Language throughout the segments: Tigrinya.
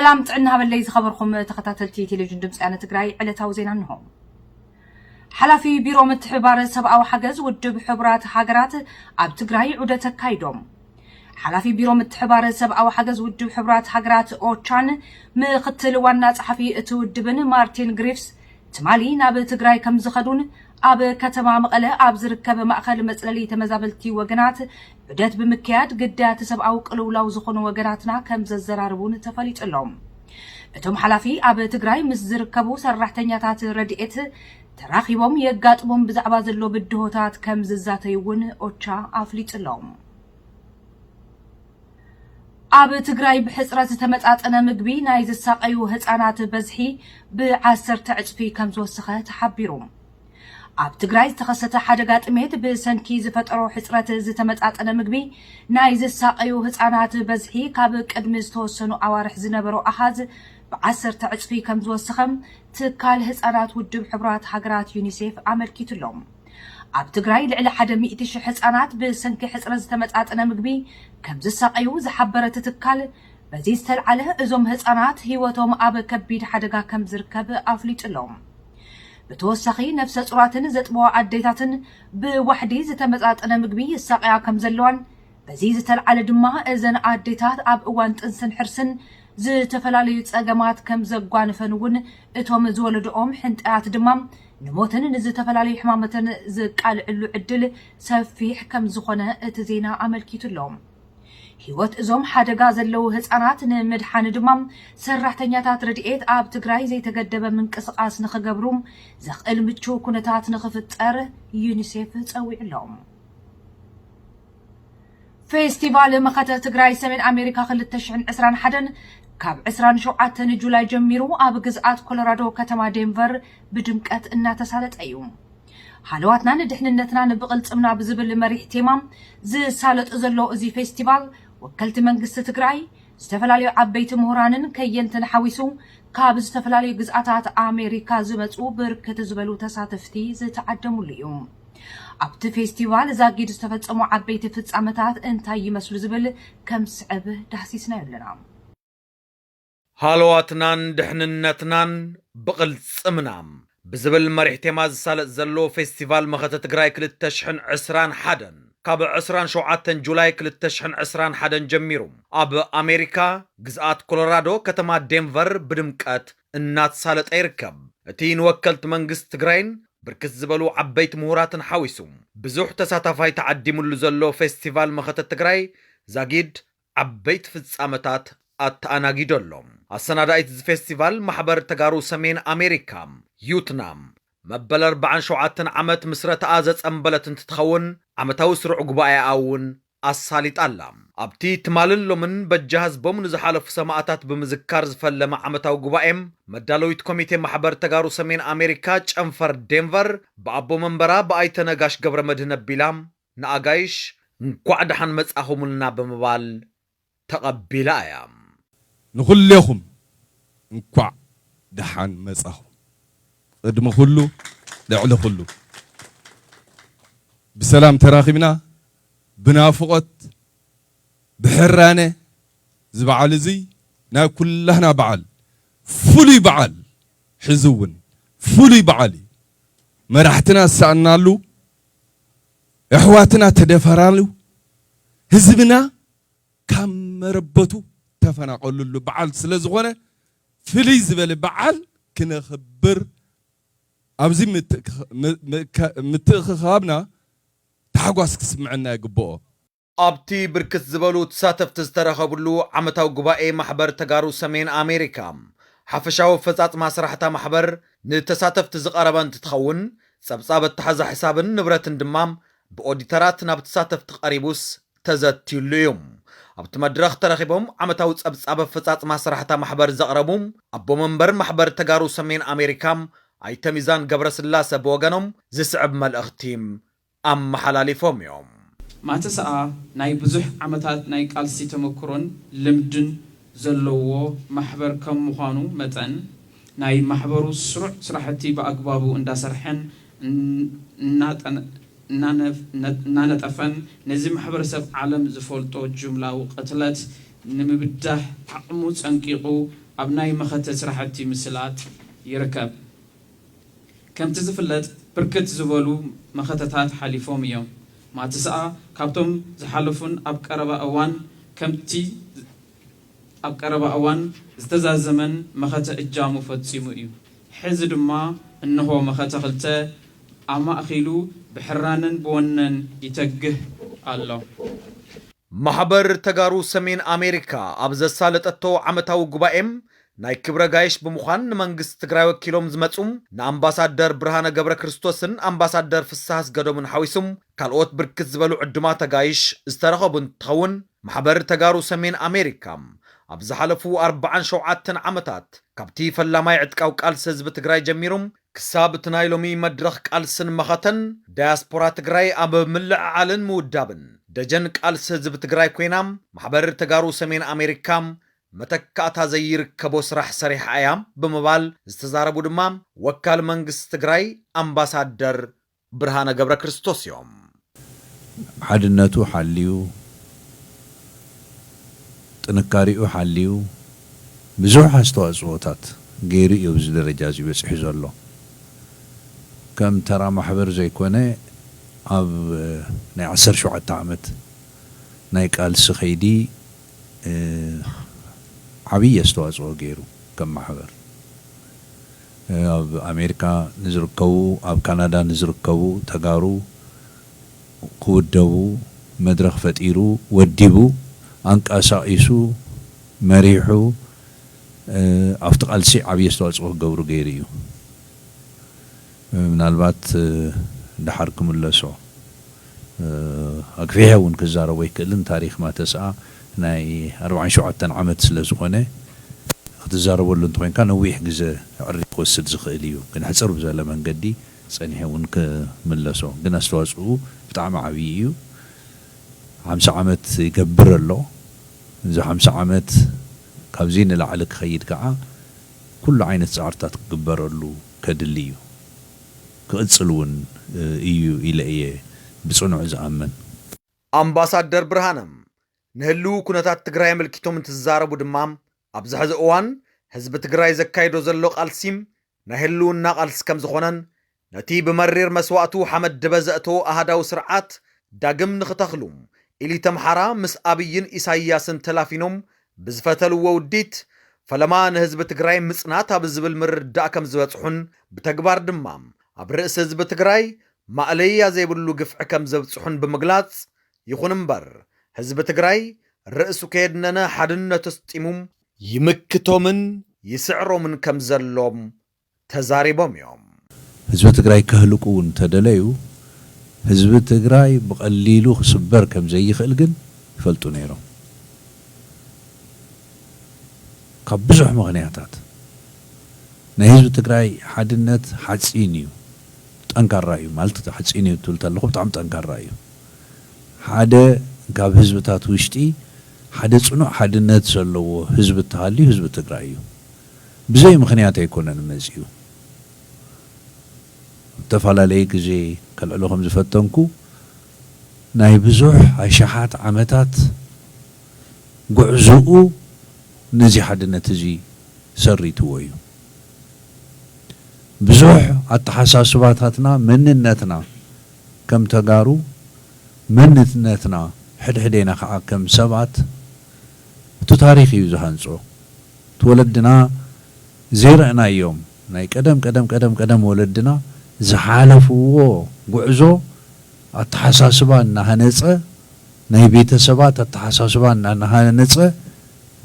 ሰላም ጥዕና ሃበለይ ዝኸበርኩም ተኸታተልቲ ቴሌቪዥን ድምፂ ወያነ ትግራይ፣ ዕለታዊ ዜና እንሆ። ሓላፊ ቢሮ ምትሕብባር ሰብኣዊ ሓገዝ ውድብ ሕቡራት ሃገራት ኣብ ትግራይ ዑደት ኣካይዶም። ሓላፊ ቢሮ ምትሕብባር ሰብኣዊ ሓገዝ ውድብ ሕቡራት ሃገራት ኦቻን ምኽትል ዋና ጸሓፊ እቲ ውድብን ማርቲን ግሪፍስ ትማሊ ናብ ትግራይ ከም ዝኸዱን ኣብ ከተማ መቐለ ኣብ ዝርከብ ማእኸል መጽለሊ ተመዛበልቲ ወገናት ዑደት ብምክያድ ግዳያት ሰብኣዊ ቅልውላው ዝኾኑ ወገናትና ከም ዘዘራርቡን ተፈሊጡ ኣሎ። እቶም ሓላፊ ኣብ ትግራይ ምስ ዝርከቡ ሰራሕተኛታት ረድኤት ተራኺቦም የጋጥሞም ብዛዕባ ዘሎ ብድሆታት ከም ዝዛተዩ እውን ኦቻ ኣፍሊጡ ኣሎ። ኣብ ትግራይ ብሕፅረት ዝተመጣጠነ ምግቢ ናይ ዝሳቐዩ ህፃናት በዝሒ ብዓሰርተ ዕፅፊ ከም ዝወሰኸ ተሓቢሩ። ኣብ ትግራይ ዝተኸሰተ ሓደጋ ጥሜት ብሰንኪ ዝፈጠሮ ሕፅረት ዝተመጣጠነ ምግቢ ናይ ዝሳቐዩ ህፃናት በዝሒ ካብ ቅድሚ ዝተወሰኑ ኣዋርሕ ዝነበሮ ኣሃዝ ብዓሰርተ ዕፅፊ ከም ዝወሰኸ ትካል ህፃናት ውድብ ሕቡራት ሃገራት ዩኒሴፍ ኣመልኪቱ ኣሎ። ኣብ ትግራይ ልዕሊ ሓደ ሚእቲ ሽሕ ህፃናት ብሰንኪ ሕፅረት ዝተመጣጠነ ምግቢ ከም ዝሳቐዩ ዝሓበረ እቲ ትካል፣ በዚ ዝተልዓለ እዞም ህፃናት ህይወቶም ኣብ ከቢድ ሓደጋ ከም ዝርከብ ኣፍሊጡ ኣሎ። ብተወሳኺ ነፍሰ ፁራትን ዘጥበዋ ኣዴታትን ብዋሕዲ ዝተመጣጠነ ምግቢ ይሳቐያ ከም ዘለዋን፣ በዚ ዝተልዓለ ድማ እዘን ኣዴታት ኣብ እዋን ጥንስን ሕርስን ዝተፈላለዩ ፀገማት ከም ዘጓንፈን እውን፣ እቶም ዝወለድኦም ሕንጣያት ድማ ንሞትን ንዝተፈላለዩ ሕማማትን ዝቃልዕሉ ዕድል ሰፊሕ ከም ዝኾነ እቲ ዜና ኣመልኪቱ ኣሎ። ህይወት እዞም ሓደጋ ዘለዉ ህፃናት ንምድሓን ድማ ሰራሕተኛታት ረድኤት ኣብ ትግራይ ዘይተገደበ ምንቅስቓስ ንኽገብሩ ዘኽእል ምቹው ኩነታት ንኽፍጠር ዩኒሴፍ ጸዊዑ ኣሎ። ፌስቲቫል መኸተ ትግራይ ሰሜን ኣሜሪካ ክልተ ሽሕን ዕስራን ሓደን ካብ ዕስራን ሸውዓተን ጁላይ ጀሚሩ ኣብ ግዝኣት ኮሎራዶ ከተማ ዴንቨር ብድምቀት እናተሳለጠ እዩ። ሃለዋትናን ድሕንነትናን ብቕልጽምና ብዝብል መሪሕ ቴማ ዝሳለጥ ዘሎ እዚ ፌስቲቫል፣ ወከልቲ መንግስቲ ትግራይ፣ ዝተፈላለዩ ዓበይቲ ምሁራንን ከየንትን ሓዊሱ ካብ ዝተፈላለዩ ግዝኣታት ኣሜሪካ ዝመጹ ብርክት ዝበሉ ተሳተፍቲ ዝተዓደሙሉ እዩ። ኣብቲ ፌስቲቫል ዛጊድ ዝተፈጸሙ ዓበይቲ ፍጻመታት እንታይ ይመስሉ ዝብል ከም ዝስዕብ ዳህሲስናዮ ኣለና። ሃለዋትናን ድሕንነትናን ብቕልጽምና ብዝብል መሪሕ ቴማ ዝሳለጥ ዘሎ ፌስቲቫል መኸተ ትግራይ ክልተ ሽሕን ዕስራን ሓደን ካብ ዕስራን ሸውዓተን ጁላይ ክልተ ሽሕን ዕስራን ሓደን ጀሚሩ ኣብ ኣሜሪካ ግዝኣት ኮሎራዶ ከተማ ዴንቨር ብድምቀት እናተሳለጠ ይርከብ። እቲ ንወከልቲ መንግስቲ ትግራይን ብርክት ዝበሉ ዓበይቲ ምሁራትን ሓዊሱ ብዙሕ ተሳታፋይ ተዓዲሙሉ ዘሎ ፌስቲቫል መኸተ ትግራይ ዛጊድ ዓበይቲ ፍጻመታት ኣተኣናጊዱ ኣሎ። ኣሰናዳኢት እዚ ፌስቲቫል ማሕበር ተጋሩ ሰሜን ኣሜሪካ፣ ዩትናም፣ መበል ኣርባዓን ሸውዓተን ዓመት ምስረታኣ ዘጸንበለት እንትትኸውን፣ ዓመታዊ ስሩዕ ጉባኤኣ እውን ኣሳሊጣ ኣላ። ኣብቲ ትማልን ሎምን በጃ ህዝቦም ንዝሓለፉ ሰማእታት ብምዝካር ዝፈለመ ዓመታዊ ጉባኤ፣ መዳለዊት ኮሚቴ ማሕበር ተጋሩ ሰሜን ኣሜሪካ ጨንፈር ዴንቨር ብኣቦ መንበራ ብኣይተ ነጋሽ ገብረ መድህን ኣቢላ፣ ንኣጋይሽ እንኳዕ ደሓን መጻኹምልና ብምባል ተቐቢላ እያ። ንኹሌኹም እንኳዕ ደሓን መጻኹም። ቅድሚ ኩሉ፣ ልዕሊ ኩሉ፣ ብሰላም ተራኺብና፣ ብናፍቖት፣ ብሕራነ፣ እዚ በዓል እዚ ናይ ኩላህና በዓል፣ ፍሉይ በዓል፣ ሕዚ እውን ፍሉይ በዓል እዩ። መራሕትና ዝሰኣናሉ፣ ኣሕዋትና ተደፈራሉ፣ ህዝብና ካብ መረበቱ ተፈናቐሉሉ በዓል ስለ ዝኾነ፣ ፍልይ ዝበለ በዓል ክነኽብር ኣብዚ ምትእክ-፣ ም-፣ ም-፣ ከ-፣ ምትእኽኻብና ታሕጓስ ክስምዐና ይግብኦ። ኣብቲ ብርክት ዝበሉ ተሳተፍቲ ዝተረኸብሉ ዓመታዊ ጉባኤ ማሕበር ተጋሩ ሰሜን ኣሜሪካ፣ ሓፈሻዊ ኣፈጻጽማ ስራሕታ ማሕበር ንተሳተፍቲ ዝቐረበ እንትትኸውን፣ ጸብጻብ ኣተሓዛ ሕሳብን ንብረትን ድማ ብኦዲተራት ናብ ተሳተፍቲ ቀሪቡስ ተዘትዩሉ እዩ። ኣብቲ መድረኽ ተረኺቦም ዓመታዊ ጸብጻብ ኣፈጻጽማ ስራሕታ ማሕበር ዘቕረቡ ኣቦ መንበር ማሕበር ተጋሩ ሰሜን ኣሜሪካ ኣይተ ሚዛን ገብረስላሰ ብወገኖም ዝስዕብ መልእኽቲ ኣመሓላሊፎም እዮም። ማተሰኣ ናይ ብዙሕ ዓመታት ናይ ቃልሲ ተመክሮን ልምድን ዘለዎ ማሕበር ከም ምዃኑ መጠን፣ ናይ ማሕበሩ ስሩዕ ስራሕቲ ብኣግባቡ እንዳሰርሐን እን-፣ እናጠነ-፣ እናነፍ-፣ ነ-፣ እናነጠፈን ነዚ ማሕበረሰብ ዓለም ዝፈልጦ ጅምላዊ ቅትለት ንምብዳህ ዓቕሙ ጸንቂቑ ኣብ ናይ መኸተ ስራሕቲ ምስላጥ ይርከብ። ከምቲ ዝፍለጥ፣ ብርክት ዝበሉ መኸተታት ሓሊፎም እዮም። ማትስኣ ካብቶም ዝሓለፉን ኣብ ቀረባ እዋን ከምቲ ኣብ ቀረባ እዋን ዝተዛዘመን መኸተ እጃሙ ፈጺሙ እዩ። ሕዚ ድማ እንሆ መኸተ ክልተ ኣማእኺሉ ብሕራንን ብወነን ይተግህ ኣሎ። ማሕበር ተጋሩ ሰሜን ኣሜሪካ ኣብ ዘሳለጠቶ ዓመታዊ ጉባኤም ናይ ክብረ ጋይሽ ብምዃን ንመንግስቲ ትግራይ ወኪሎም ዝመፁ ንኣምባሳደር ብርሃነ ገብረ ክርስቶስን ኣምባሳደር ፍስሐ ኣስገዶምን ሓዊሱም ካልኦት ብርክት ዝበሉ ዕዱማት ኣጋይሽ ዝተረኸቡ እንትኸውን፣ ማሕበር ተጋሩ ሰሜን ኣሜሪካ ኣብ ዝሓለፉ ኣርባዓን ሸውዓተን ዓመታት ካብቲ ፈላማይ ዕጥቃዊ ቃልሲ ህዝቢ ትግራይ ጀሚሩ ክሳብ እቲ ናይ ሎሚ መድረኽ ቃልስን መኸተን ዳያስፖራ ትግራይ ኣብ ምልዕዓልን ምውዳብን ደጀን ቃልሲ ህዝቢ ትግራይ ኮይና፣ ማሕበር ተጋሩ ሰሜን ኣሜሪካ መተካእታ ዘይርከቦ ስራሕ ሰሪሓ እያ ብምባል ዝተዛረቡ ድማ ወካል መንግስቲ ትግራይ ኣምባሳደር ብርሃነ ገብረ ክርስቶስ እዮም። ሓድነቱ ሓልዩ፣ ጥንካሬኡ ሓልዩ፣ ብዙሕ ኣስተዋፅኦታት ገይሩ እዩ ኣብዚ ደረጃ እዚ በፂሑ ዘሎ። ከም ተራ ማሕበር ዘይኮነ፣ ኣብ ናይ ዓሰርተ ሸውዓተ ዓመት ናይ ቃልሲ ከይዲ ዓብዪ ኣስተዋፅኦ ገይሩ ከም ማሕበር። ኣብ ኣሜሪካ ንዝርከቡ፣ ኣብ ካናዳ ንዝርከቡ ተጋሩ ክውደቡ መድረኽ ፈጢሩ፣ ወዲቡ፣ ኣንቀሳቒሱ፣ መሪሑ፣ ኣብቲ ቃልሲ ዓብዪ ኣስተዋፅኦ ክገብሩ ገይሩ እዩ። ምናልባት ደሓር ክምለሶ ኣግፊሐ እውን ክዛረቦ ኣይክእልን። ታሪኽ ማተስኣ ናይ ኣርባዓን ሸውዓተን ዓመት ስለ ዝኾነ ክትዛረበሉ እንተኾይንካ ነዊሕ ግዘ ዕሪ ክወስድ ዝኽእል እዩ። ግን ሕፅር ብዘለ መንገዲ ፀኒሐ እውን ክምለሶ። ግን ኣስተዋፅኡ ብጣዕሚ ዓብዪ እዩ። ሓምሳ ዓመት ይገብር ኣሎ። እዚ ሓምሳ ዓመት ካብዚ ንላዕሊ ክኸይድ ከዓ ኩሉ ዓይነት ፃዕርታት ክግበረሉ ከድሊ እዩ። ክቕፅል እውን እዩ ኢለ እየ ብፅኑዕ ዝኣምን። ኣምባሳደር ብርሃነ ንህልው ኩነታት ትግራይ ኣመልኪቶም እንትዛረቡ ድማ ኣብዚ ሕዚ እዋን ህዝቢ ትግራይ ዘካይዶ ዘሎ ቃልሲ ናይ ህልውና ቃልሲ ከም ዝኾነን ነቲ ብመሪር መስዋእቱ ሓመድ ድበ ዘእተዎ ኣሃዳዊ ስርዓት ዳግም ንኽተኽሉ ኢሊት ኣምሓራ ምስ ኣብይን ኢሳያስን ተላፊኖም ብዝፈተልዎ ውዲት ፈለማ ንህዝቢ ትግራይ ምፅናት ኣብ ዝብል ምርድዳእ ከም ዝበፅሑን ብተግባር ድማ ኣብ ርእሲ ህዝቢ ትግራይ ማእለያ ዘይብሉ ግፍዒ ከም ዘብፅሑን ብምግላፅ ይኹን እምበር ህዝቢ ትግራይ ርእሱ ከየድነነ ሓድነቱ ኣስጢሙ ይምክቶምን ይስዕሮምን ከም ዘሎም ተዛሪቦም እዮም። ህዝቢ ትግራይ ከህልቁ እውን እንተደለዩ ህዝቢ ትግራይ ብቐሊሉ ክስበር ከም ዘይኽእል ግን ይፈልጡ ነይሮም። ካብ ብዙሕ ምኽንያታት ናይ ህዝቢ ትግራይ ሓድነት ሓፂን እዩ፣ ጠንካራ እዩ ማለት ሓፂን እዩ ትብል ተለኹ ብጣዕሚ ጠንካራ እዩ። ሓደ ካብ ህዝብታት ውሽጢ ሓደ ፅኑዕ ሓድነት ዘለዎ ህዝቢ እተሃልዩ ህዝቢ ትግራይ እዩ። ብዘይ ምኽንያት ኣይኮነን መፂኡ። ዝተፈላለየ ግዜ ከልዕሎ ከም ዝፈተንኩ ናይ ብዙሕ ኣሽሓት ዓመታት ጉዕዞኡ ነዚ ሓድነት እዚ ሰሪትዎ እዩ። ብዙሕ ኣተሓሳስባታትና መንነትና ከም ተጋሩ መንነትና ሕድሕዴና ከዓ ከም ሰባት እቲ ታሪኽ እዩ ዝሃንፆ። እቲ ወለድና ዘይረእናዮም ናይ ቀደም ቀደም ቀደም ቀደም ወለድና ዝሓለፍዎ ጉዕዞ ኣተሓሳስባ እናሃነፀ ናይ ቤተሰባት ኣተሓሳስባ እናሃነፀ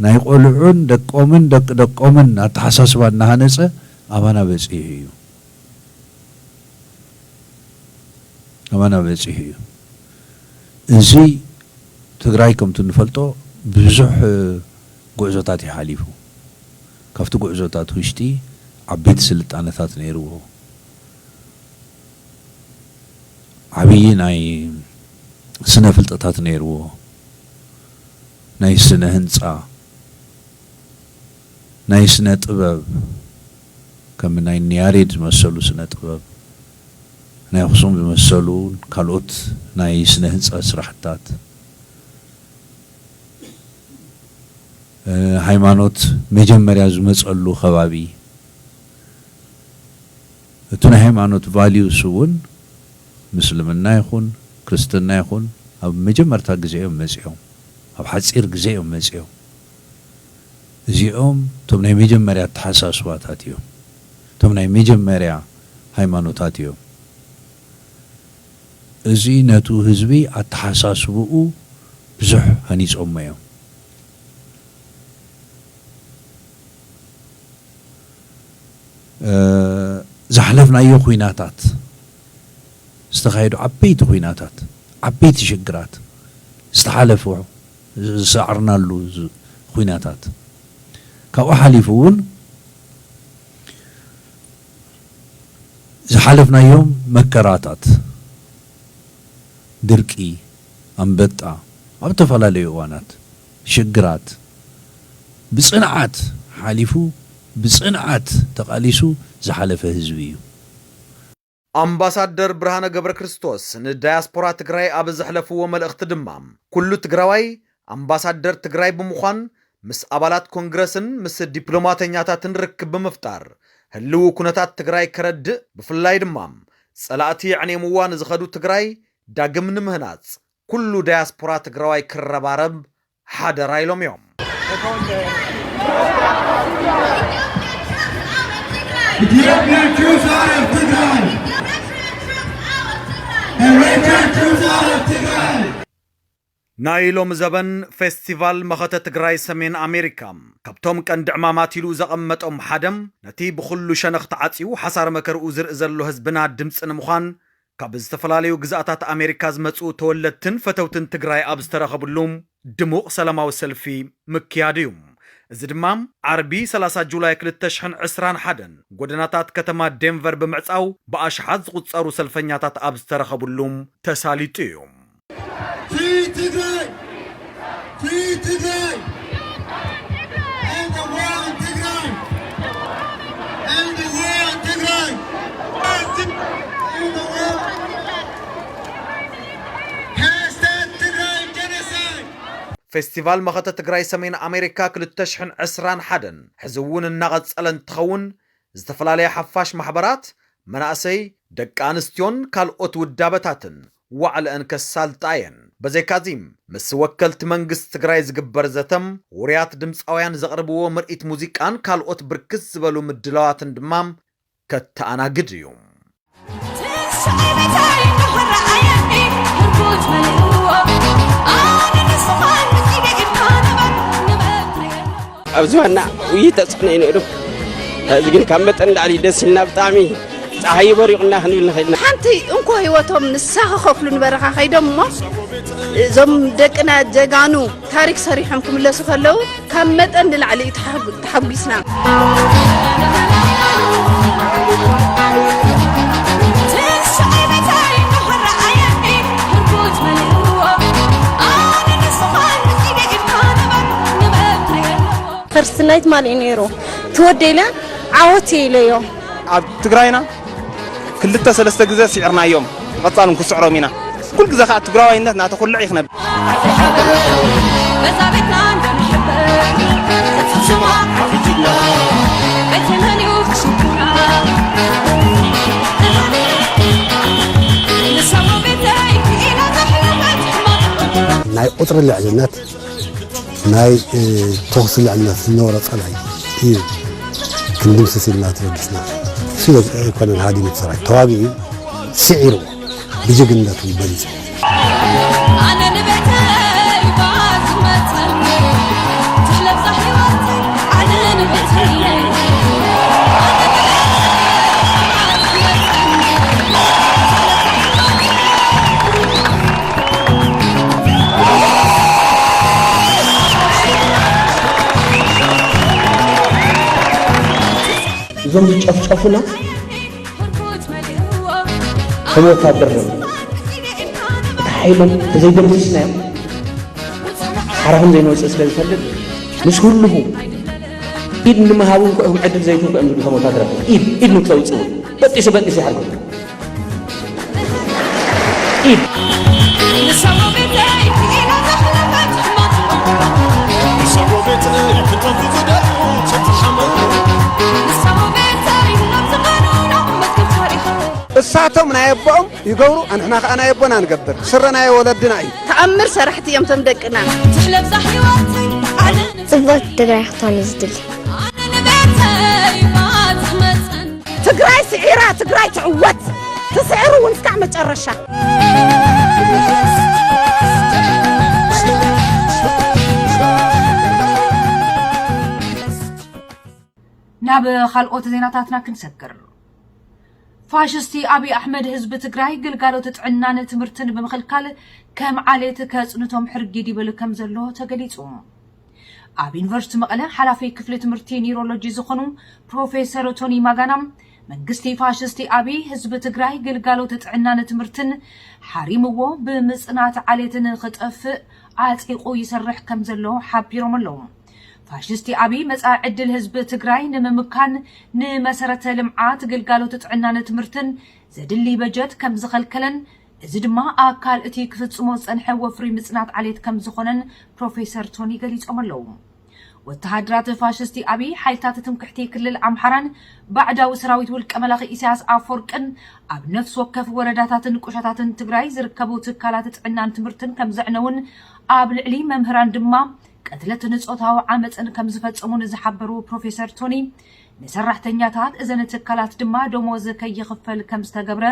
ናይ ቆልዑን ደቆምን ደቂ ደቆምን ኣተሓሳስባ እናሃነፀ ኣባና በፂሑ እዩ። ኣባና በፂሑ እዩ። እዚ ትግራይ ከምቲ እንፈልጦ ብዙሕ ጉዕዞታት እዩ ሓሊፉ። ካብቲ ጉዕዞታት ውሽጢ ዓበይቲ ስልጣነታት ነይርዎ። ዓብዪ ናይ ስነ ፍልጠታት ነይርዎ። ናይ ስነ ህንፃ፣ ናይ ስነ ጥበብ ከም ናይ ንያሬድ ዝመሰሉ ስነ ጥበብ፣ ናይ ኣኽሱም ዝመሰሉ ካልኦት ናይ ስነ ህንፃ ስራሕታት ሃይማኖት መጀመርያ ዝመጸሉ ከባቢ፣ እቲ ናይ ሃይማኖት ቫልዩስ እውን ምስልምና ይኹን ክርስትና ይኹን ኣብ መጀመርታ ግዜ እዮም መጺኦም፣ ኣብ ሓጺር ግዜ እዮም መጺኦም። እዚኦም እቶም ናይ መጀመርያ ኣተሓሳስባታት እዮም፣ እቶም ናይ መጀመርያ ሃይማኖታት እዮም። እዚ ነቱ ህዝቢ ኣተሓሳስብኡ ብዙሕ ሃኒጾሞ እዮም። ዝሓለፍናዮ ኹናታት፣ ዝተኻየዱ ዓበይቲ ኹናታት፣ ዓበይቲ ሽግራት ዝተሓለፉ፣ ዝሰዓርናሉ ዝ- ኹናታት፣ ካብኡ ሓሊፉ እውን ዝሓለፍናዮም መከራታት፣ ድርቂ፣ ኣንበጣ፣ ኣብ ዝተፈላለዩ እዋናት ሽግራት ብጽንዓት ሓሊፉ፣ ብጽንዓት ተቓሊሱ ዝሓለፈ ህዝቢ እዩ። ኣምባሳደር ብርሃነ ገብረ ክርስቶስ ንዳያስፖራ ትግራይ ኣብ ዘሕለፍዎ መልእኽቲ ድማ፣ ኩሉ ትግራዋይ ኣምባሳደር ትግራይ ብምዃን ምስ ኣባላት ኮንግረስን ምስ ዲፕሎማተኛታትን ርክብ ብምፍጣር ህልው ኩነታት ትግራይ ከረድእ፣ ብፍላይ ድማ ጸላእቲ የዕኔምዋ ንዝኸዱ ትግራይ ዳግም ንምህናጽ ኩሉ ዳያስፖራ ትግራዋይ ክረባረብ ሓደራ ኢሎም እዮም። Ethiopian troops out of Tigray! Eritrean troops out of Tigray! ናይ ሎሚ ዘበን ፌስቲቫል መኸተ ትግራይ ሰሜን ኣሜሪካ ካብቶም ቀንዲ ዕማማት ኢሉ ዘቐመጦም ሓደ፣ ነቲ ብኹሉ ሸነኽ ተዓጽዩ ሓሳር መከርኡ ዝርኢ ዘሎ ህዝብና ድምፂ ንምዃን ካብ ዝተፈላለዩ ግዝኣታት ኣሜሪካ ዝመፁ ተወለድትን ፈተውትን ትግራይ ኣብ ዝተረኸብሉ ድሙቕ ሰላማዊ ሰልፊ ምክያድ እዩ። እዚ ድማ ዓርቢ ሰላሳ ጁላይ ክልተ ሽሕን ዕስራን ሓደን ጎደናታት ከተማ ዴንቨር ብምዕፃው ብኣሽሓት ዝቑፀሩ ሰልፈኛታት ኣብ ዝተረኸብሉ ተሳሊጡ እዩ። Free Tigray! Free Tigray! And the war on Tigray! And the war on Tigray! And the war on Tigray! Hashtag Tigray genocide! ፌስቲቫል መኸተ ትግራይ ሰሜን ኣሜሪካ ክልተ ሽሕን ዕስራን ሓደን ሕዚ እውን እናቐጸለ እንትኸውን፣ ዝተፈላለያ ሓፋሽ ማሕበራት፣ መናእሰይ፣ ደቂ ኣንስትዮን ካልኦት ውዳበታትን ዋዕለአን ከሳልጣ እየን። በዘይካዚ፣ ምስ ወከልቲ መንግስቲ ትግራይ ዝግበር ዘተም፣ ውሩያት ድምፃውያን ዘቕርብዎ ምርኢት ሙዚቃን ካልኦት ብርክት ዝበሉ ምድላዋትን ድማ ከተኣናግድ እዩ። ኣብዚ ዋና ውይይት ተፅዕኖ እዩ ነይሩ። ሕዚ ግን ካብ መጠን ላዕሊ ደስ ኢልና፣ ብጣዕሚ ፀሓይ በሪቑና ክንብል ንኽእል ኢና። ሓንቲ እንኮ ህይወቶም ንሳ ክኸፍሉ ንበረኻ ከይዶም እሞ፣ እዞም ደቅና ጀጋኑ ታሪክ ሰሪሖም ክምለሱ ከለዉ ካብ መጠን ንላዕሊ እዩ ተሓጉ-፣ ተሓጒስና። ፈርስት ናይት ማን እዩ ነይሩ? ትወደ ኢለ ዓወት እየ ኢለዮ። ኣብ ትግራይና ክልተ ሰለስተ ግዜ ስዒርናዮም፣ ብቐጻል እውን ክስዕሮም ኢና። ኩሉ ግዜ ከዓ ትግራዋይነት እናተኹልዕ እዩ ክነብር። ናይ ቁፅሪ ልዕልነት፣ ናይ፣ እ፣ ተኹሲ ልዕልነት ዝነበሮ ጸላኢ እዩ ክንድምስስ ኢልና ተበጊስና። እሱ ኣይኮነን ሃዲሙ እቲ ሰራዊት፣ ተዋጊኡ፣ ስዒሩ፣ ብጅግንነቱ በሊጹ። ኣነ ንቤተይ እባ ዝመጸኒ፣ ትለብሳ ህይወተይ፣ ኣነ ንቤተይ። እዞም ዝጨፍጨፉና ከም ወታደር እዮም። እቲ ሓይሎም ተዘይደምሲስናዮም ሓራ ከም ዘይንወፅእ ስለ ዝፈልጥ ምስ ህልኹ ኢድ ንምሃብ እንኳ እዮም ዕድል ዘይትንኩ እዮም ዝብሉ ከም ወታደራት። ኢድ፣ ኢድ ንክተውፅኡ በጢሱ በጢሱ ይሓርጎ። ኢድ። እሳቶም ናይ ኣቦኦም ይገብሩ፣ ኣንሕና ከኣ ናይ ኣቦና ንገብር። ስረ ናይ ወለድና እዩ። ተኣምር ሰራሕቲ እዮም እቶም ደቅና። ትሕለብዛ ህይወት ኣነ ጽብቕቲ ትግራይ ክትኮን እዩ ዝድሊ። ኣነ ንቤተይ ማጽመጸን። ትግራይ ስዒራ፣ ትግራይ ትዕወት። ትስዕር እውን እስካዕ መጨረሻ። ናብ ካልኦት ዜናታትና ክንሰግር። ፋሽስቲ ኣብይ ኣሕመድ ህዝቢ ትግራይ ግልጋሎት ጥዕናን ትምህርትን ብምኽልካል ከም ዓሌት ከጽንቶም ሕርጊድ ይብል ከም ዘሎ ተገሊጹ። ኣብ ዩኒቨርሲቲ መቐለ ሓላፊ ክፍሊ ትምህርቲ ኒውሮሎጂ ዝኾኑ ፕሮፌሰር ቶኒ ማጋና፣ መንግስቲ ፋሽስቲ ኣብይ ህዝቢ ትግራይ ግልጋሎት ጥዕናን ትምህርትን ሓሪምዎ ብምጽናት ዓሌት ንኽጠፍእ ኣጺቑ ይሰርሕ ከም ዘሎ ሓቢሮም ኣለዉ። ፋሽስቲ ኣብይ መጻኢ ዕድል ህዝቢ ትግራይ ንምምካን ንመሰረተ ልምዓት፣ ግልጋሎት ጥዕናን ትምህርትን ዘድሊ በጀት ከም ዝኸልከለን፣ እዚ ድማ ኣካል እቲ ክፍጽሞ ዝጸንሐ ወፍሪ ምጽናት ዓሌት ከም ዝኾነን ፕሮፌሰር ቶኒ ገሊጾም ኣለዉ። ወተሃደራት ፋሽስቲ ኣብይ ሓይልታት ትምክሕቲ ክልል ኣምሓራን ባዕዳዊ ሰራዊት ውልቀ መላኺ ኢሳያስ ኣፈወርቅን ኣብ ነፍሲ ወከፍ ወረዳታትን ቁሸታትን ትግራይ ዝርከቡ ትካላት ጥዕናን ትምህርትን ከም ዘዕነውን ኣብ ልዕሊ መምህራን ድማ ቅትለትን ጾታዊ ዓመጽን ከም ዝፈጸሙ ንዝሓበሩ ፕሮፌሰር ቶኒ፣ ንሰራሕተኛታት እዘን ትካላት ድማ ደሞዝ ከይኽፈል ከም ዝተገብረ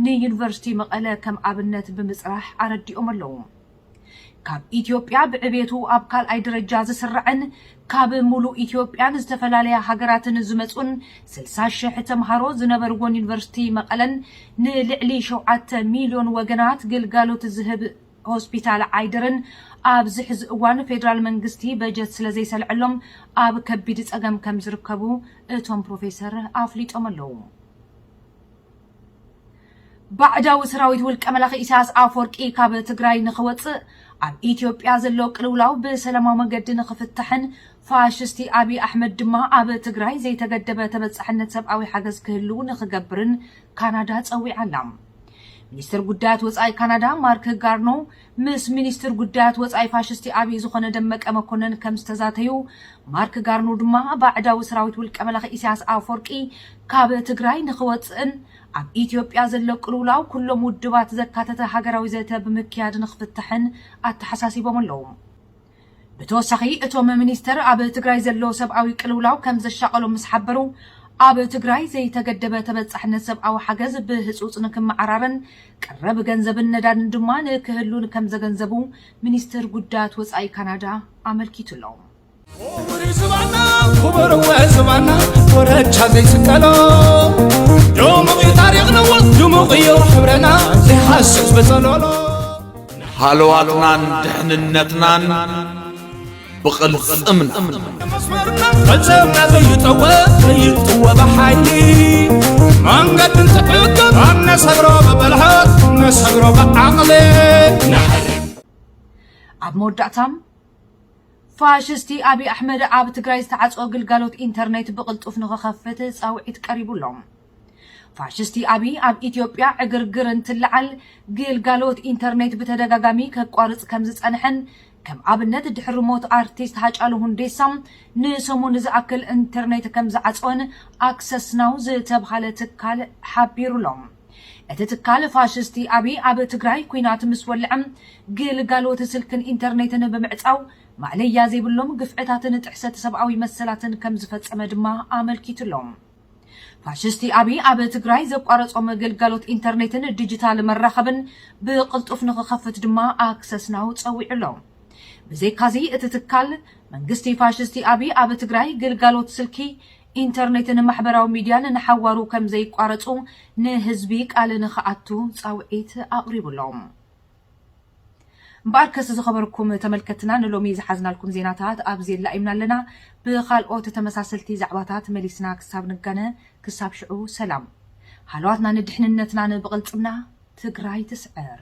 ንዩኒቨርሲቲ መቐለ ከም ኣብነት ብምጽራሕ ኣረዲኦም ኣለዉ። ካብ ኢትዮጵያ ብዕቤቱ ኣብ ካልኣይ ደረጃ ዝስራዕን ካብ ሙሉእ ኢትዮጵያን ዝተፈላለያ ሃገራትን ዝመጹን ስልሳ ሽሕ ተምሃሮ ዝነበርዎን ዩኒቨርሲቲ መቐለን ንልዕሊ ሸውዓተ ሚልዮን ወገናት ግልጋሎት ዝህብ ሆስፒታል ዓይደርን ኣብዚ ሕዚ እዋን ፌደራል መንግስቲ በጀት ስለ ዘይሰልዐሎም ኣብ ከቢድ ጸገም ከም ዝርከቡ እቶም ፕሮፌሰር ኣፍሊጦም ኣለዉ። ባዕዳዊ ሰራዊት ውልቀ መላኺ ኢሳያስ ኣፈወርቂ ካብ ትግራይ ንኽወጽእ ኣብ ኢትዮጵያ ዘሎ ቅልውላው ብሰላማዊ መገዲ ንኽፍታሕን ፋሽስቲ ኣብይ ኣሕመድ ድማ ኣብ ትግራይ ዘይተገደበ ተበጻሕነት ሰብኣዊ ሓገዝ ክህልው ንኽገብርን ካናዳ ጸዊዓ ኣላ። ሚኒስትር ጉዳያት ወጻኢ ካናዳ ማርክ ጋርኖ ምስ ሚኒስትር ጉዳያት ወጻኢ ፋሽስቲ ኣብይ ዝኾነ ደመቀ መኮነን ከም ዝተዛተዩ፣ ማርክ ጋርኖ ድማ ባዕዳዊ ሰራዊት ውልቀ መላኺ ኢሳያስ ኣፈወርቂ ካብ ትግራይ ንኽወጽእን ኣብ ኢትዮጵያ ዘሎ ቅልውላው ኩሎም ውድባት ዘካተተ ሃገራዊ ዘተ ብምክያድ ንኽፍታሕን ኣተሓሳሲቦም ኣለዉ። ብተወሳኺ እቶም ሚኒስትር ኣብ ትግራይ ዘሎ ሰብኣዊ ቅልውላው ከም ዘሻቐሎም ምስ ሓበሩ፣ ኣብ ትግራይ ዘይተገደበ ተበጻሕነት ሰብኣዊ ሓገዝ ብህጹጽ ንክመዓራረን ቀረብ ገንዘብን ነዳድን ድማ ንክህሉን ከም ዘገንዘቡ ሚኒስትር ጉዳያት ወጻኢ ካናዳ ኣመልኪቱ ኣሎ። ክቡር ዝባና፣ ክቡር ዝባና፣ ወረቻ ዘይስቀሎ ድሙቕ እዩ ታሪኽና፣ ድሙቕ እዩ ሕብረና ዘይሃስስ በጸሎሎ። ሃለዋትናን ድሕንነትናን ብቕልጽምና። መስመርና፣ ቅልጽምና ዘይጠወ፣ ዘይጥወ ብሓይሊ። መንገዲ እንትሕግር፣ ነሰግሮ ብብልሓት፣ ነሰግሮ ብዓቕሊ። ኣብ መወዳእታ፣ ፋሽስቲ ኣብይ ኣሕመድ ኣብ ትግራይ ዝተዓጽወ ግልጋሎት ኢንተርኔት ብቕልጡፍ ንኽኸፍት ጻውዒት ቀሪቡ ኣሎ። ፋሽስቲ ኣብይ ኣብ ኢትዮጵያ ዕግርግር እንትለዓል ግልጋሎት ኢንተርኔት ብተደጋጋሚ ከቋርጽ ከም ዝጸንሐን ከም ኣብነት ድሕሪ ሞት ኣርቲስት ሃጫሉ ሁንዴሳ ንሰሙን ዝኣክል ኢንተርኔት ከም ዝዓጽወን ኣክሰስ ናው ዝተብሃለ ትካል ሓቢሩ ኣሎ። እቲ ትካል ፋሽስቲ ኣብይ ኣብ ትግራይ ኲናት ምስ ወልዐ ግልጋሎት ስልክን ኢንተርኔትን ብምዕጻው ማእለያ ዘይብሎም ግፍዕታትን ጥሕሰት ሰብኣዊ መሰላትን ከም ዝፈጸመ ድማ ኣመልኪቱ ኣሎ። ፋሽስቲ ኣብይ ኣብ ትግራይ ዘቋረጾም ግልጋሎት ኢንተርኔትን ዲጂታል መራኸብን ብቕልጡፍ ንኽኸፍት ድማ ኣክሰስ ናው ጸዊዑ ኣሎ። ብዘይካዚ እቲ ትካል መንግስቲ ፋሽስቲ ኣብይ ኣብ ትግራይ ግልጋሎት ስልኪ፣ ኢንተርኔትን ማሕበራዊ ሚድያን ንሓዋሩ ከም ዘይቋረጹ ንህዝቢ ቃል ንኽኣቱ ጻውዒት ኣቕሪቡ ኣሎ። እምበኣርከስ ዝኸበርኩም ተመልከትና ንሎሚ ዝሓዝናልኩም ዜናታት ኣብዚ የላኢምና ኣለና። ብኻልኦት ተመሳሰልቲ ዛዕባታት መሊስና ክሳብ ንጋነ፣ ክሳብ ሽዑ ሰላም። ሃለዋትና ንድሕንነትና ንብቕልጽምና ትግራይ ትስዕር።